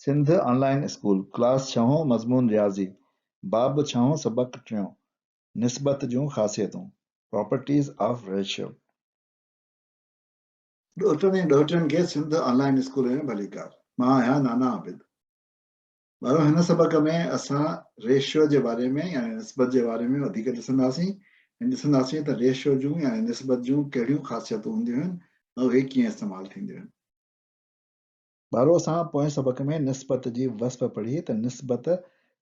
سنڌ آن line school, class ڇهون، مضمون رياضي، باب ڇهون، سبق ٽيون، نسبت جون خاصيتون، Properties of Ratio. ڏوهٽن ۽ ڏوهٽين کي سنڌ آن لائين اسڪول ۾ ڀليڪار. مان آهيان نانا عابد. ٻارو هن سبق ۾ اسان ريشيو جي باري ۾ يعني نسبت جي باري ۾ وڌيڪ ڏسنداسين ۽ ڏسنداسين ته ريشيو جون يعني نسبت جون ڪهڙيون خاصيتون هونديون آهن ۽ اهي ڪيئن استعمال ٿينديون آهن. ٻارو اسان پوئين سبق ۾ نسبت جي وصف پڙهي ته نسبت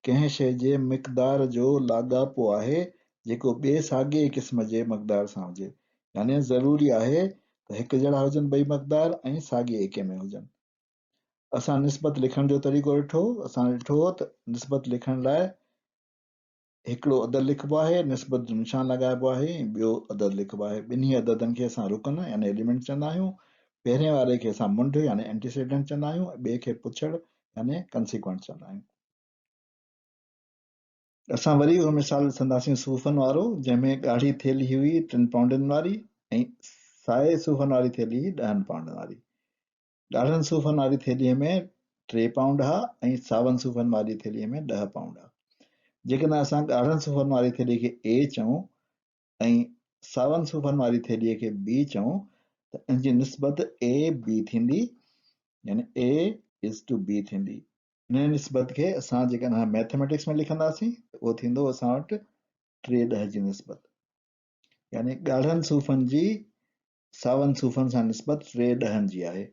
ڪنهن شيء جي مقدار جو لاڳاپو آهي جيڪو ٻئي ساڳئي قسم جي مقدار سان هجي يعني ضروري آهي ته هڪجهڙا هجن ٻئي مقدار ۽ ساڳئي ايڪي ۾ هجن. اسان نسبت لکڻ جو طريقو ڏٺو اسان ڏٺو ته نسبت لکڻ لاء هڪڙو عدد لکبو آهي، نسبت جو نشان لڳائبو آهي ۽ ٻيو عدد لکبو آهي. ٻنهي عددن کي اسان رڪن يعني Element چوندا آهيون. پهرين واري کي اسان منڍ يعني Antecedent چوندا آهيون ۽ ٻئي کي پڇڙ يعني Consequent چوندا آهيون. اسان وري اهو مثال ڏسنداسين صوفن وارو، جنهن ۾ ڳاڙهي ٿيلهي هئي ٽن پائونڊن واري ۽ سائي صوفن واري ٿيلهي هئي ڏهن پائونڊن واري. ڳاڙهن صوفن واري ٿيلهيء ۾ ٽي پائونڊ ها ۽ ساون صوفن واري ٿيلهيء ۾ ڏهه پائونڊ ها. جيڪڏهن اسان ڳاڙهن صوفن واري ٿيلهي کي اي چئون ۽ ساون صوفن واري ٿيلهيء کي بي چئون ته ان جي نسبت اي بي ٿيندي يعني اي از ٽو بي ٿيندي. انهيء نسبت کي اسان جيڪڏهن مئٿميٽڪس ۾ لکنداسين ته اهو ٿيندو اسان وٽ ٽي ڏهه جي نسبت يعني ڳاڙهن صوفن جي ساون صوفن سان نسبت ٽي ڏهن جي آهي.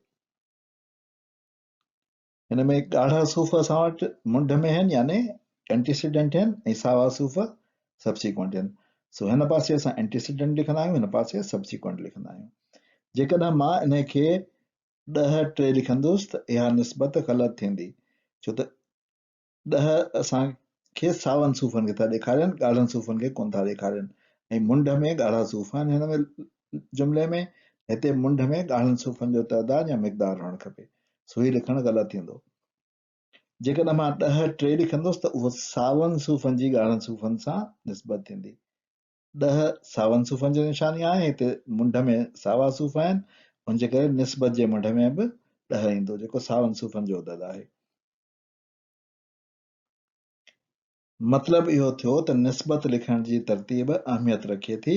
هن ۾ ڳاڙها صوف اسان وٽ منڍ ۾ آهن يعني Antecedent آهن ۽ ساوا صوف Subsequent آهن. سو هن پاسي اسان Antecedent لکندا آهيون هن پاسي Subsequent لکندا آهيون. جيڪڏهن مان ان کي ڏهه ٽي لکندس ته اها نسبت غلط ٿيندي ڇو ته ڏهه اسان کي ساون صوفن کي ٿا ڏيکارين، ڳاڙهن صوفن کي ڪونه ٿا ڏيکارين ۽ منڍ ۾ ڳاڙها صوف آهن هن ۾ جملي ۾ هتي منڍ ۾ ڳاڙهن صوفن جو تعداد يا مقدار هئڻ کپي سو هي لکڻ غلط ٿيندو. جيڪڏهن مان ڏهه ٽي لکندس ته اهو ساون صوفن جي ڳاڙهن صوفن سان نسبت ٿيندي. ڏهه ساون صوفن جي نشاني آهي هتي منڍ ۾ ساوا صوف آهن ان جي ڪري نسبت جي منڍ ۾ به ڏهه ايندو جيڪو ساون صوفن جو عدد آهي. مطلب اهو ٿيو ته نسبت لکڻ جي ترتيب اهميت رکي ٿي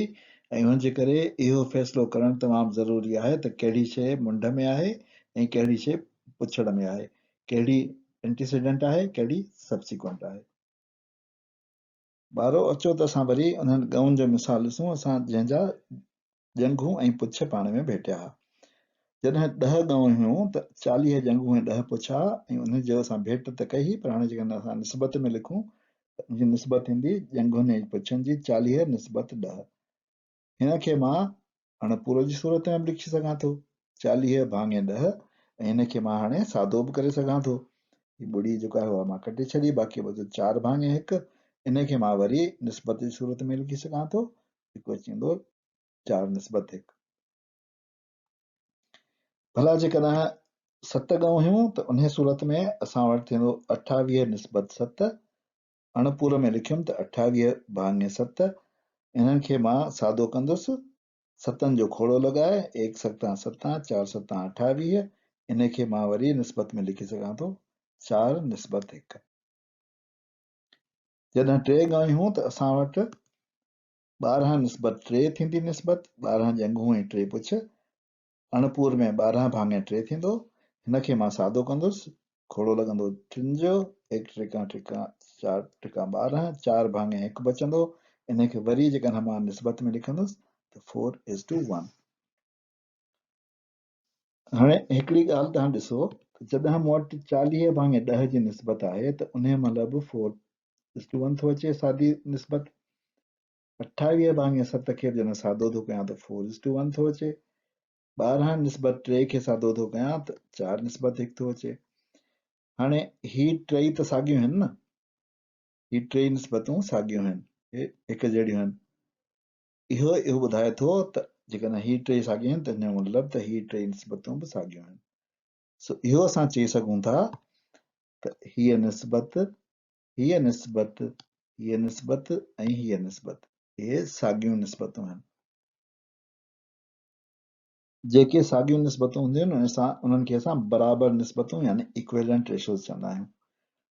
۽ ان جي ڪري اهو فيصلو ڪرڻ تمام ضروري آهي ته ڪهڙي شيء منڍ ۾ آهي ۽ ڪهڙي شيء پڇڙ ۾ آهي، ڪهڙي Antecedent آهي، ڪهڙي Subsequent آهي. ٻارو اچو ته اسان وري انهن ڳئون جو مثال ڏسون اسان جنهن جا ڄنگهون ۽ پڇ پاڻ ۾ ڀيٽيا ها. جڏهن ڏهه ڳئون هيون ته 40 ڄنگهون ۽ ڏهه پڇ ها ۽ انهن جي اسان ڀيٽ ته ڪئي هئي پر هاڻي جيڪڏهن اسان نسبت ۾ لکون ته ان جي نسبت ٿيندي ڄنگهن ۽ پڇن جي 40 نسبت ڏهه. هن کي مان اڻ پورو جي صورت ۾ به لکي سگهان ٿو، 40 ڀاڱي ڏهه ۽ هن کي مان هاڻي سادو به ڪري سگهان ٿو. هي ٻڙي جيڪا آهي اها مان ڪٽي ڇڏي، باقي بچيو چار ڀاڱي هڪ، ان کي مان وري نسبت جي صورت ۾ لکي سگهان ٿو، جيڪو اچي ويندو چار نسبت هڪ. ڀلا جيڪڏهن ست ڳئون هيون ته انهي صورت ۾ اسان وٽ ٿيندو 28 نسبت ست، اڻ پور ۾ لکيم ته 28 ڀاڱي ست، انهن کي مان سادو ڪندس، ستن جو کوڙو لڳائي، ايڪ ستان ستان، چار ستان 28، انهي کي مان وري نسبت ۾ لکي سگهان ٿو، چار نسبت هڪ. جڏهن ٽي ڳايون هيون ته اسان وٽ 12 نسبت ٽي ٿيندي نسبت، 12 ڄنگهون ۽ ٽي پڇ، اڻپور ۾ 12 ڀاڱي ٽي ٿيندو. هن کي مان سادو ڪندس. کوڙو لڳندو ٽن جو، ايڪ ٽيڪان ٽيڪان چار ٽيڪان 12، چار ڀاڱي هڪ بچندو. انهي کي وري جيڪڏهن مان نسبت ۾ لکندس ته فور از ٽو ون. هاڻي هڪڙي ڳالهه توهان ڏسو ته جڏهن مون وٽ 40 ڀاڱي ڏهه جي نسبت آهي ته انهي مهل به فور از ٽو ون ٿو اچي سادي نسبت. 28 ڀاڱي ست کي به جڏهن سادو ٿو ڪيان ته فور از ٽو ون ٿو اچي. 12 نسبت ٽي کي سادو ٿو ڪيان ته چار نسبت هڪ ٿو اچي. هاڻي هي ٽئي ته ساڳيون آهن نه؟ هي ٽئي نسبتون ساڳيون آهن، هي هڪ جهڙيون آهن. اهو اهو ٻڌائي ٿو ته جيڪڏهن هي ٽئي ساڳيون آهن ته ان جو مطلب ته هي ٽئي نسبتون به ساڳيون آهن. سو اهو اسان چئي سگهون ٿا ته هيء نسبت هيء نسبت، هيء نسبت ۽ هيء نسبت، اهي ساڳيون نسبتون آهن. جيڪي ساڳيون نسبتون هونديون آهن انهن سان انهن کي اسان برابر نسبتون يعني Equivalent Ratios چوندا آهيون.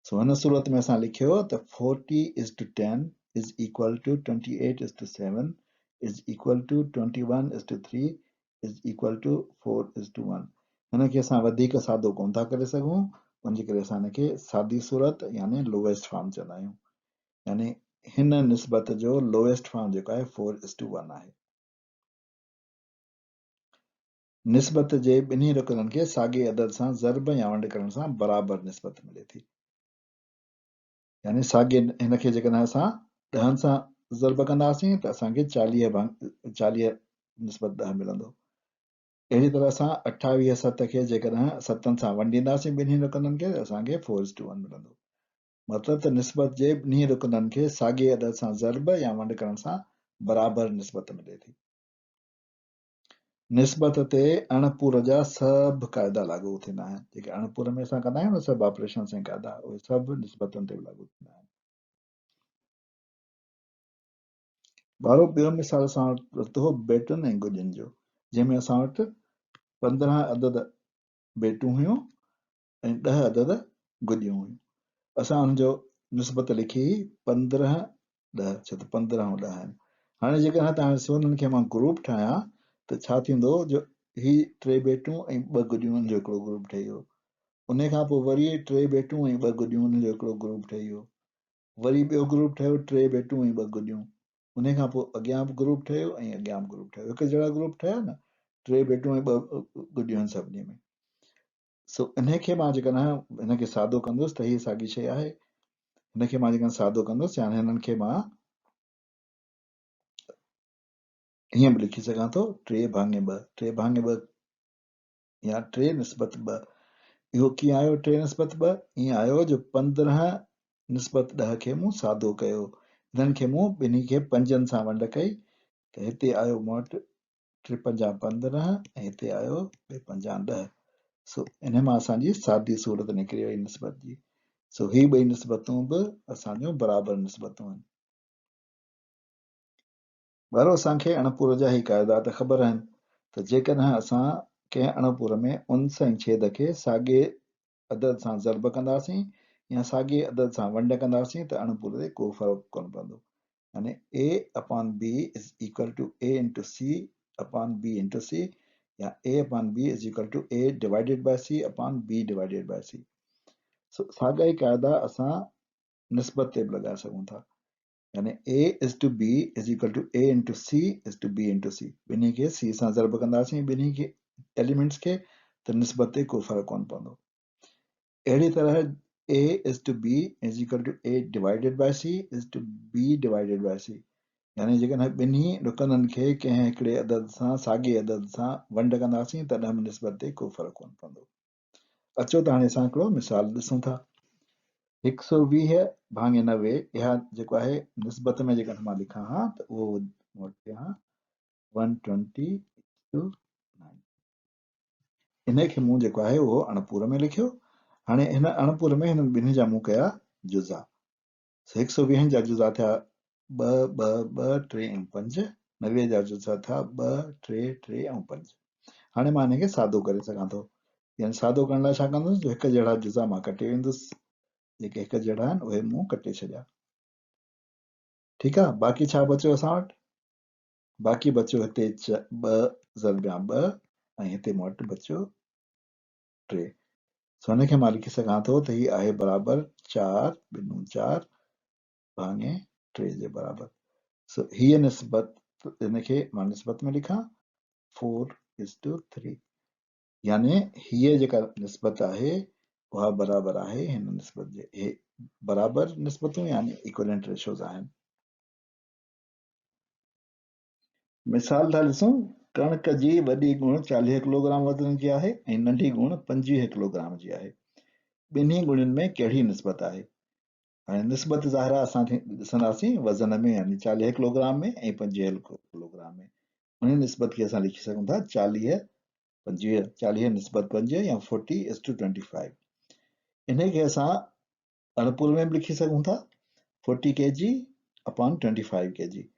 سو هن صورت ۾ اسان لکيو ته forty is to ten is equal to twenty eight is to seven is equal to twenty one is to three is equal to four is to one. هن کي اسان وڌيڪ سادو ڪونه ٿا ڪري سگهون ان جي ڪري اسان هن کي سادي صورت يعني Lowest Form چوندا آهيون. يعني هن نسبت جو Lowest Form جيڪو آهي فور is two one آهي. نسبت جي ٻنهي رڪنن کي ساڳئي عدد سان ضرب يا ونڊ ڪرڻ سان برابر نسبت ملي ٿي. يعني ساڳئي هن کي جيڪڏهن اسان ڏهن سان ضرب ڪنداسين ته اسان کي 40 ڀاڱي 40 نسبت 10 ملندو. اهڙي طرح سان 28 ست کي جيڪڏهن ستن سان ونڊينداسين ٻنهي رڪنن کي ته اسان کي فور از ٽو ون ملندو. مطلب ته نسبت جي ٻنهي رڪنن کي ساڳئي عدد سان ضرب يا ونڊ ڪرڻ سان برابر نسبت ملي ٿي. نسبت تي اڻ پور جا سڀ قاعدا لاڳو ٿيندا آهن. جيڪي اڻ پور ۾ اسان ڪندا آهيون نه سڀ آپريشنس ۽ قاعدا اهي سڀ نسبتن تي به لاڳو ٿيندا آهن. ٻارو ٻيو مثال اسان وٽ ورتو هو بيٽن ۽ گڏين جو جنهن ۾ اسان وٽ 15 عدد بيٽون هيون ۽ 10 عدد گڏيون هيون. اسان ان جو نسبت لکي هئي 15 10 ڇو ته 15 ۽ 10 آهن. هاڻي جيڪڏهن توهان ڏسو انهن کي مان گروپ ٺاهيان ته ڇا ٿيندو جو هي ٽي بيٽون ۽ ٻه گڏيون ان جو هڪڙو گروپ ٺهي ويو. انهي کان پوء وري ٽي بيٽون ۽ ٻه گڏيون ان جو هڪڙو گروپ ٺهي ويو. وري ٻيو گروپ ٺهيو ٽي بيٽون ۽ ٻه گڏيون. انهي کان پوء اڳيان به گروپ ٺهيو ۽ اڳيان به گروپ ٺهيو. هڪ جهڙا گروپ ٺهيا نه ٽي بيٽون ۽ ٻه گڏيون آهن سڀني ۾. سو انهي کي مان جيڪڏهن هن کي سادو ڪندس ته هي ساڳي شيء آهي. هن کي مان جيڪڏهن سادو ڪندس يعني هنن کي مان هيئن به لکي سگهان ٿو ٽي ڀاڱي ٻه، ٽي ڀاڱي ٻه يا ٽي نسبت ٻه. اهو ڪيئن آيو ٽي نسبت ٻه؟ ائين آيو جو 15 نسبت 10 کي مون سادو ڪيو. هنن کي مون ٻنهي کي پنجن سان ونڊ ڪئي ته هتي آيو مون وٽ ٽي پنجان 15 ۽ هتي آيو ٻه پنجان 10. سو انهي مان اسان جي سادي صورت نڪري وئي نسبت جي. سو هي ٻئي نسبتون به اسان جون برابر نسبتون آهن. ٻارو اسان کي اڻپور جا هي قاعدا ته خبر آهن ته جيڪڏهن اسان ڪنهن اڻپور ۾ انس ۽ ڇيد کي ساڳئي عدد سان ضرب ڪنداسين يا ساڳئي عدد سان ونڊ ڪنداسين ته اڻپور تي ڪو فرق ڪونه پوندو. يعني A upon B is equal to A into C upon B into C يا A upon B is equal to A divided by C upon B divided by C. سو ساڳا ئي قاعدا اسان نسبت تي به لڳائي سگهون ٿا. يعني A is to B is equal to A into C is to B into C. ٻنهي کي C سان ضرب ڪنداسين ٻنهي کي ايليمينٽس کي ته نسبت تي ڪو فرق ڪونه پوندو. اهڙي طرح A is to B is equal to A divided by C is to B divided by C يعني جيڪڏهن ٻنهي رڪنن کي ڪنهن هڪڙي عدد سان ساڳئي عدد سان ونڊ ڪنداسين تڏهن به نسبت تي ڪو فرق ڪونه پوندو. اچو ته هاڻي اسان هڪڙو مثال ڏسون ٿا. هڪ سؤ ويهه ڀاڱي نوي اها جيڪو آهي نسبت ۾ جيڪڏهن مان لکان ها ته اهو مون وٽ ٿئي ها one twenty two nine. انهيء کي مون جيڪو آهي اهو اڻپور ۾ لکيو. هاڻي هن اڻپور ۾ هنن ٻنهي جا مون ڪيا جزا. سو هڪ سؤ ويهن جا جزا ٿيا ٻه، ٻه، ٻه، ٽي ۽ پنج. 90 جا جزا ٿيا ٻه، ٽي، ٽي ۽ پنج. هاڻي مان انهيء کي سادو ڪري سگهان ٿو. يعني سادو ڪرڻ لاء ڇا ڪندس جو هڪ جهڙا جزا مان ڪٽي ويندس. جيڪي هڪ جهڙا آهن اهي مون ڪٽي ڇڏيا. ٺيڪ آهي، باقي ڇا بچيو اسان وٽ؟ باقي بچيو هتي ٻه ضربيان ٻه ۽ هتي مون وٽ بچيو ٽي. سو هن کي مان لکي سگهان ٿو ته هي آهي برابر چار ٻنون چار ڀاڱي ٽي جي برابر. سو هيء نسبت هن کي مان نسبت ۾ لکان فور از ٽو ٿري يعني هيء جيڪا نسبت آهي اها برابر آهي هن نسبت جي. هي برابر نسبتون يعني ايڪولينٽ ريشوز آهن. مثال ٿا ڏسون، ڪڻڪ جي وڏي ڳوڻ 40 ڪلوگرام وزن جي آهي ۽ ننڍي ڳوڻ 25 ڪلوگرام جي آهي. ٻنهي ڳوڻين ۾ ڪهڙي نسبت آهي؟ هاڻي نسبت ظاهر آهي اسان ڏسنداسين وزن ۾ يعني 40 ڪلوگرام ۾ ۽ 25 ڪلوگرام ۾. انهي نسبت کي اسان لکي سگهون ٿا 40 25، 40 نسبت 5 يا forty is to twenty five. انهي کي اسان اڻپور ۾ به لکي سگهون ٿا forty K G upon twenty five K G.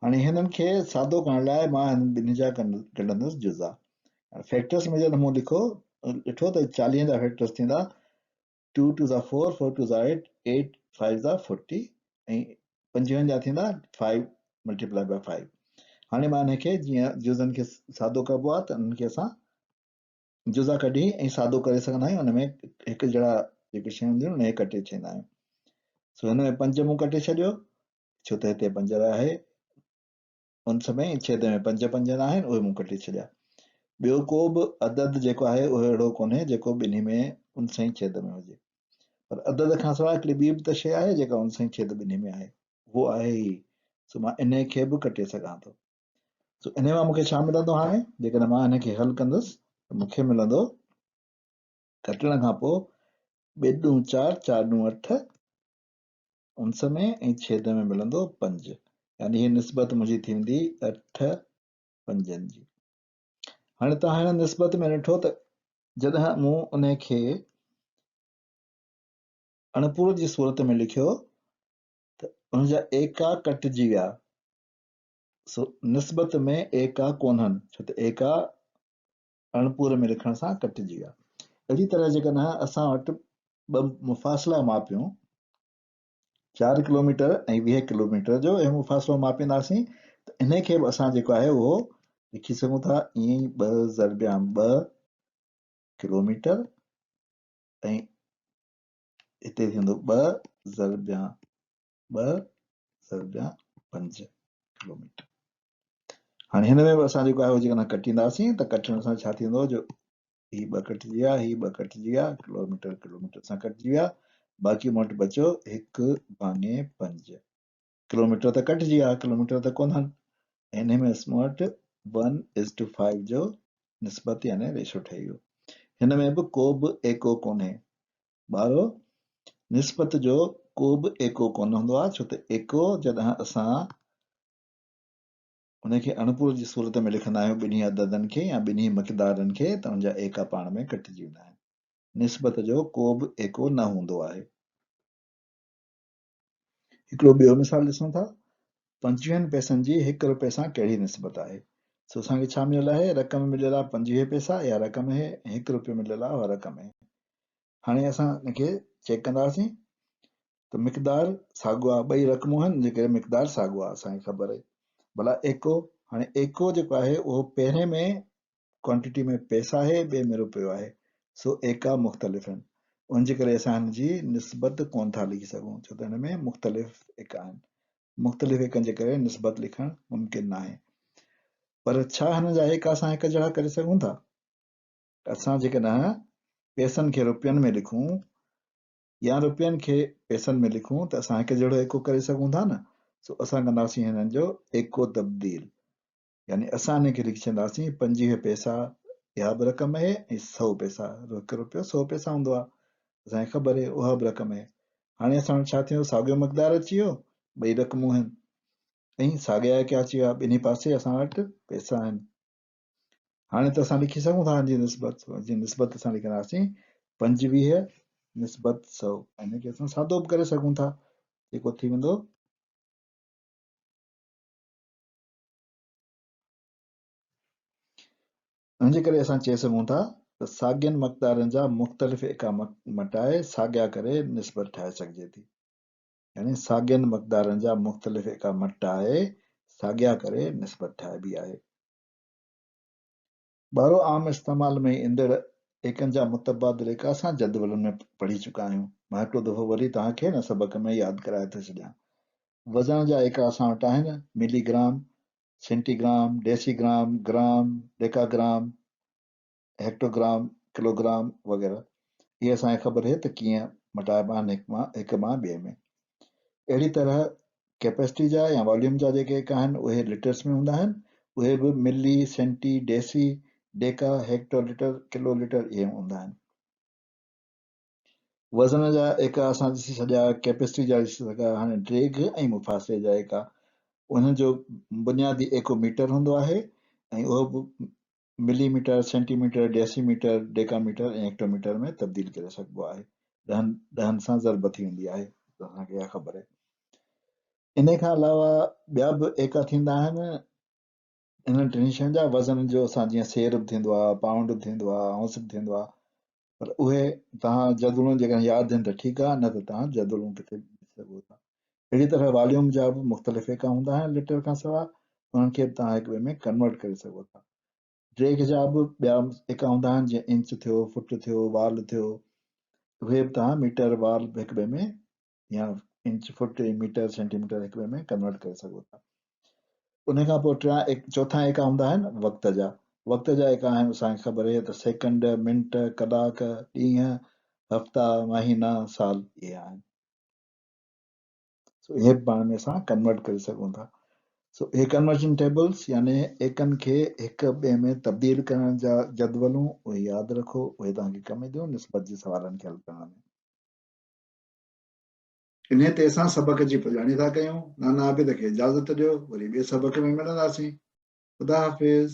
هاڻي هنن کي سادو ڪرڻ لاء مان هنن ٻنهي جا ڪڍندس جزا. فيڪٽرس ۾ جڏهن مون لکو ڏٺو ته 40 جا فيڪٽرس ٿيندا 2 2 za 4 4 2 za 8 8 5 za 40 ۽ 25 جا ٿيندا 5 ملٽيپلائي باء 5. هاڻي مان انهن کي جيئن جزن کي سادو ڪبو آهي ته انهن کي اسان جزا ڪڍي ۽ سادو ڪري سگهندا آهيون. ان ۾ هڪ جهڙا جيڪي شيون هونديون آهن انهن کي ڪٽي ڇڏيندا آهيون. سو هن ۾ 5 مون ڪٽي ڇڏيو ڇو ته هتي 5 آهي، انس ۾ ۽ ڇيد ۾ پنج پنج نه آهن، اهي مون ڪٽي ڇڏيا. ٻيو ڪو به عدد جيڪو آهي اهو اهڙو ڪونهي جيڪو ٻنهي ۾ انس ۽ ڇيد ۾ هجي. پر عدد کان سواء هڪڙي ٻي به ته شيء آهي جيڪا انس ۽ ڇيد ٻنهي ۾ آهي. اهو آهي هي. سو مان انهي کي به ڪٽي سگهان ٿو. سو انهي مان مون کي ڇا ملندو هاڻي؟ جيڪڏهن مان انهي کي حل ڪندس ته مون کي ملندو ڪٽڻ کان پوء ٻه ڏون چار، چار ڏون اٺ، انس ۾ ۽ ڇيد ۾ ملندو پنج، يعني هيء نسبت منهنجي ٿي ويندي اٺ پنجن جي. هاڻي توهان هن نسبت ۾ ڏٺو ته جڏهن مون ان کي اڻپور جي صورت ۾ لکيو ته ان جا ايڪا ڪٽجي ويا، سو نسبت ۾ ايڪا ڪونهن، ڇو ته ايڪا اڻپور ۾ لکڻ سان ڪٽجي ويا. اهڙي طرح جيڪڏهن اسان وٽ ٻه مفاصلا ماپيون، 4 ڪلوميٽر ۽ 20 ڪلوميٽر جو اهو مفاصلو ماپينداسين ته انهي کي به اسان جيڪو آهي اهو لکي سگهون ٿا ائين ئي ٻه ضربيان ٻه ڪلوميٽر ۽ هتي ٿيندو ٻه ضربيان ٻه ضربيان پنج ڪلوميٽر. هاڻي هن ۾ به اسان جيڪو آهي جيڪڏهن ڪٽينداسين ته ڪٽڻ سان ڇا ٿيندو جو هي ٻه ڪٽجي ويا، هي ٻه ڪٽجي ويا، ڪلوميٽر ڪلوميٽر سان ڪٽجي ويا، باقي مون وٽ بچيو هڪ ڀاڱي پنج. ڪلوميٽر ته ڪٽجي ويا، ڪلوميٽر ته ڪونهن. ۽ انهي ۾ مون وٽ ون از ٽو فائيو جو نسبت يعني ريشو ٺهي ويو. هن ۾ به ڪو به ايڪو ڪونهي. ٻارو، نسبت جو ڪو به ايڪو ڪونه هوندو آهي، ڇو ته ايڪو جڏهن اسان ان کي اڻپور جي صورت ۾ لکندا آهيون ٻنهي عددن کي يا ٻنهي مقدارن کي ته ان جا ايڪا پاڻ ۾ ڪٽجي ويندا آهن. نسبت جو ڪو به ايڪو نه هوندو آهي. هڪڙو ٻيو مثال ڏسون ٿا. پنجويهن پئسن جي هڪ روپئي سان ڪهڙي نسبت آهي؟ سو اسان کي ڇا مليل آهي؟ رقم مليل آهي 25 پئسا، اها رقم آهي، ۽ هڪ روپيو مليل آهي، اها رقم آهي. هاڻي اسان ان کي چيڪ ڪنداسين ته مقدار ساڳيو آهي، ٻئي رقمون آهن ان جي ڪري مقدار ساڳيو آهي، اسان کي خبر آهي. ڀلا ايڪو، هاڻي ايڪو جيڪو آهي اهو پهرين ۾ ڪوانٽيٽي ۾ پئسا آهي، ٻئي ۾ روپيو آهي، سو ايڪا مختلف آهن، ان جي ڪري اسان هن جي نسبت ڪونه ٿا لکي سگهون، ڇو ته هن ۾ مختلف ايڪا آهن. مختلف ايڪن جي ڪري نسبت لکڻ ممڪن ناهي. پر ڇا هن جا ايڪا اسان هڪ جهڙا ڪري سگهون ٿا؟ اسان جيڪڏهن پئسن کي روپين ۾ لکون يا روپين کي پئسن ۾ لکون ته اسان هڪ جهڙو ايڪو ڪري سگهون ٿا نه؟ سو اسان ڪنداسين هنن جو ايڪو تبديل، يعني اسان انهن کي لکي ڇڏينداسين 25 پئسا اها به رقم اهي ۽ سؤ پئسا، هڪ روپيو سؤ پئسا هوندو آهي، اسان کي خبر اهي، اها به رقم اهي. هاڻي اسان وٽ ڇا ٿيو، ساڳيو مقدار اچي ويو، ٻئي رقمون آهن ۽ ساڳيا ايڪا اچي ويا، ٻنهي پاسي اسان وٽ پئسا آهن. هاڻي ته اسان لکي سگهون ٿا ان جي نسبت، جي نسبت اسان لکنداسين 25 نسبت سؤ، ان کي اسان سادو به ڪري سگهون ٿا، جيڪو ٿي ويندو ان جي ڪري اسان چئي سگهون ٿا ته ساڳين مقدارن جا مختلف ايڪا مٽائي ساڳيا ڪري نسبت ٺاهي سگهجي ٿي. يعني ساڳين مقدارن جا مختلف ايڪا مٽائي ساڳيا ڪري نسبت ٺاهبي آهي. ٻارو عام استعمال ۾ ايندڙ ايڪن جا متبادل ايڪا اسان جدولن ۾ پڙهي چڪا آهيون. مان هڪڙو دفعو وري توهان کي هن سبق ۾ ياد ڪرائي ٿو ڇڏيان. وزن جا ايڪا اسان وٽ آهن، ملي gram, centi gram, deci gram, gram, deca gram, hectogram, kilogram وغيره. اهي اسان کي خبر اهي ته ڪيئن مٽائبا آهن هڪ مان هڪ مان ٻئي ۾. اهڙي طرح ڪيپيسٽي جا يا واليوم جا جيڪي ايڪا آهن اهي لٽرس ۾ هوندا آهن، اهي به milli, centi, deci, deca, hecto litre, kilo litre اهي هوندا آهن. وزن جا ايڪا اسان ڏسي ڇڏيا، ڪيپيسٽي جا ڏسي سگهيا، هاڻي ڊيگهه ۽ مفاصلي جا ايڪا، انهن جو بنيادي ايڪو ميٽر هوندو آهي ۽ اهو به milli metre, centi metre, deci metre, deca metre ۽ hecto metre ۾ تبديل ڪري سگهبو آهي. ڏهن ڏهن سان ضرب ٿي ويندي آهي، اسان کي اها خبر آهي. انهي کان علاوه ٻيا به ايڪا ٿيندا آهن، انهن ٽنهي شين جا وزن جو اسان جيئن سير به ٿيندو آهي، پائونڊ به ٿيندو آهي، آئونس به ٿيندو آهي، پر اهي توهان جدولون جيڪڏهن ياد آهن ته ٺيڪ آهي، نه ته توهان جدولون ڪٿي به ڏسي سگهو ٿا. اهڙي طرح واليوم جا به مختلف ايڪا هوندا آهن ليٽر کان سواء، انهن کي به توهان هڪ ٻئي ۾ ڪنورٽ ڪري سگهو ٿا. ڊيگهه جا به ٻيا ايڪا هوندا آهن جيئن انچ ٿيو، فٽ ٿيو، وال ٿيو، اهي به توهان ميٽر، وال هڪ ٻئي ۾ يا inch, foot, metre, centimetre هڪ ٻئي ۾ ڪنورٽ ڪري سگهو ٿا. ان کان پوء ٽيان چوٿان ايڪا هوندا آهن وقت جا. وقت جا ايڪا آهن اسان کي خبر آهي ته سيڪنڊ، منٽ، ڪلاڪ، ڏينهن، هفتا، مهينا، سال اهي آهن. سو اهي به پاڻ ۾ اسان ڪنورٽ ڪري سگهون ٿا. سو اهي ڪنورشن ٽيبلز يعني ايڪن کي هڪ ٻئي ۾ تبديل ڪرڻ جا جدولون اهي ياد رکو اهي توهان کي ڪم اينديون نسبت جي سوالن کي حل ڪرڻ ۾. انهيء تي اسان سبق جي پڄاڻي ٿا ڪيون. نانا عابد کي اجازت ڏيو، وري ٻئي سبق ۾ ملنداسين. خدا حافظ.